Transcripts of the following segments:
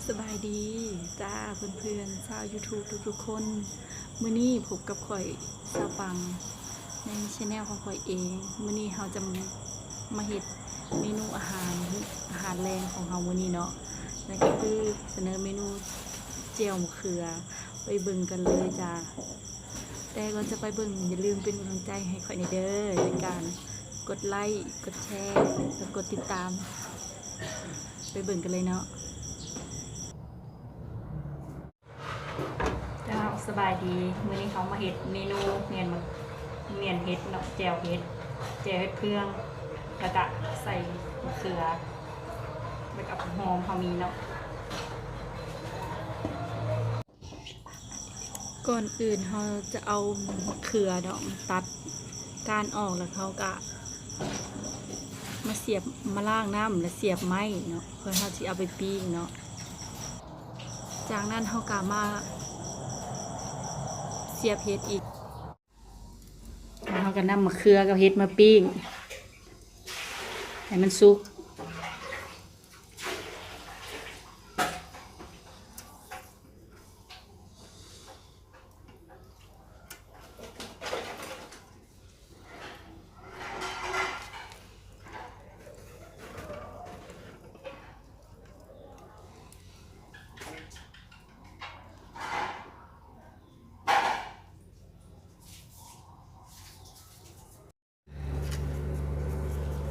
ສະບາຍດີຈ້າເພື່ອນໆຊາວຢູທູບທຸກໆຄົນ. ມື້ນີ້ພົບກັບຂ້ອຍ ຊາວປັງ ໃນແຊນແນວຂອງຂ້ອຍເອງ. ມື້ນີ້ເຮົາຈະມາເຮັດເມນູອາຫານ ອາຫານແລງຂອງເຮົາມື້ນີ້ເນາະ, ນັ້ນກໍຄືສະເໜີເມນູແຈ່ວມະເຂືອ. ໄປເບິ່ງກັນເລີຍຈ້າ. ແຕ່ກ່ອນຈະໄປເບິ່ງ ຢ່າລືມເປັນກຳລັງໃຈໃຫ້ຂ້ອຍແດ່ເດີ ດ້ວຍການກົດໄລ, ກົດແຊ ແລະ ກົດຕິດຕາມ. ໄປເບິ່ງກັນເລີຍເນາະ. ເຈົ້າ ສະບາຍດີ. ມື້ນີ້ເຮົາມາເຮັດເມນູໝຽນ ໝຽນເຫັດເນາະ, ແຈ່ວເຫັດ ແຈ່ວເຫັດເຜືອງ ແລ້ວກະໃສ່ມະເຂືອ ແລ້ວກະຫອມເຮົາມີເນາະ. ກ່ອນອື່ນເຮົາຈະເອົາມະເຂືອເນາະ ມາຕັດກ້ານອອກ ແລ້ວເຮົາກະມາສຽບ ມາລ້າງນ້ຳ ແລ້ວສຽບໄມ້ເນາະ ເພື່ອເຮົາຊິເອົາໄປປີ້ງເນາະ. ຈາກນັ້ນເຮົາກະມາສຽບເຫັດອີກ. ເຮົາກໍນຳມະເຂືອກັບເຫັດມາປີ້ງໃຫ້ມັນສຸກ.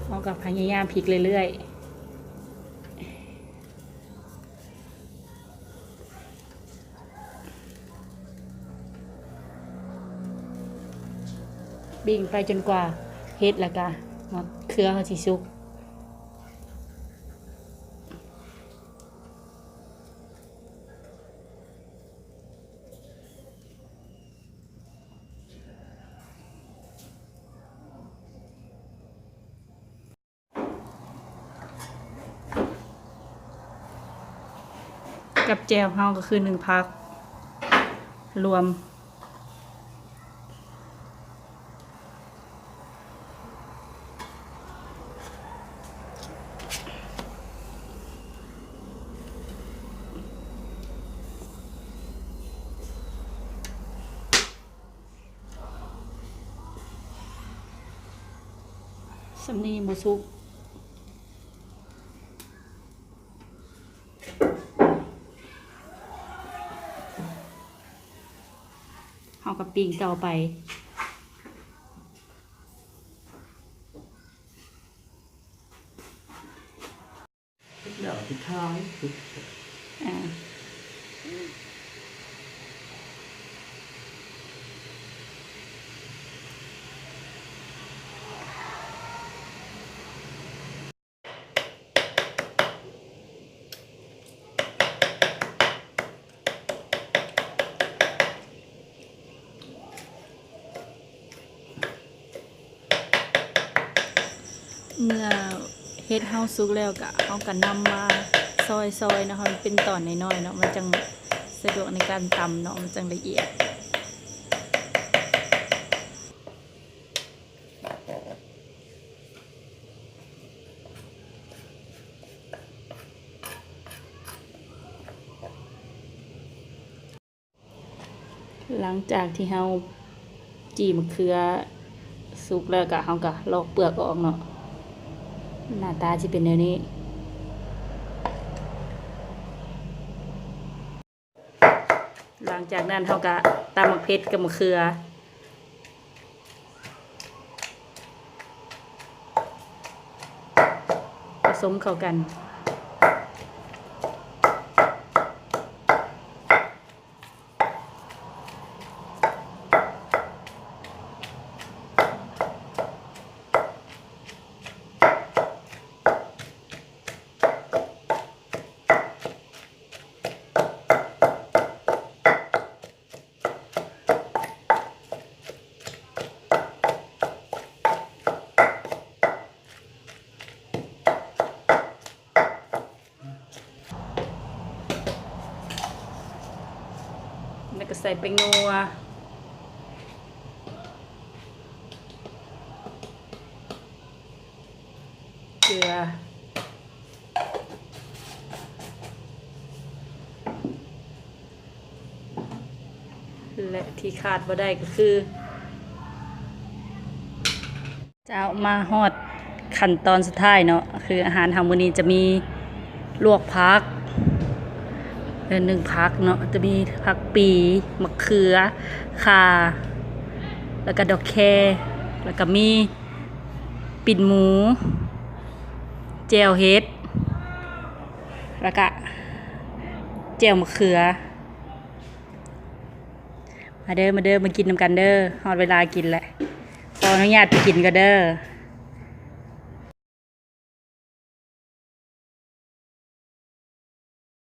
ເຮົາກໍພະຍາຍາມພິກເລື້ອຍໆ ປີ້ງໄປຈົນກວ່າເຫັດ ແລ້ວກະມະເຂືອເຮົາຊິສຸກ. ກັບແຈ່ວເຮົາກໍຄືໜຶ້ງຜັກລວມ. ສ່ຳນີ້ບໍ່ສຸກ ເຮົາກໍປີ້ງຕໍ່ໄປ. ແລ້ວສຸດທ້າຍ ອ່າ ເມື່ອເຫັດເຮົາສຸກແລ້ວ ກະເຮົາກະນຳມາຊອຍໆເນາະ ໃຫ້ມັນເປັນຕອນນ້ອຍໆເນາະ ມັນຈັ່ງສະດວກໃນການຕຳເນາະ ມັນຈັ່ງລະອຽດ. ຫຼັງຈາກທີ່ເຮົາຈີ່ມະເຂືອສຸກແລ້ວ ກະເຮົາກະລອກເປືອກອອກເນາະ ໜ້າຕາຊິເປັນແນວນີ້. ຫຼັງຈາກນັ້ນເຮົາກະຕຳໝາກເຜັດກັບໝາກເຂືອ ປະສົມເຂົ້າກັນ. ແລ້ວກໍໃສ່ແປ້ງນົວ ເກືອ. ແລະທີ່ຂາດບໍ່ໄດ້ກໍຄື ເຈົ້າ ມາຮອດຂັ້ນຕອນສຸດທ້າຍເນາະ ຄືອາຫານເຮົາມື້ນີ້ຈະມີລວກຜັກ ເອີ ໜຶ້ງຜັກເນາະ ຈະມີຜັກປີ ໝາກເຂືອ ຂ່າ ແລ້ວກະດອກແຄ ແລ້ວກະມີປີ້ນໝູ ແຈ່ວເຫັດ ແລ້ວກະແຈ່ວໝາກເຂືອ. ມາເດີ ມາເດີ ມາກິນນຳກັນເດີ ຮອດເວລາກິນແລ້ວ ຂໍອະນຸຍາດໄປກິນກ່ອນເດີ.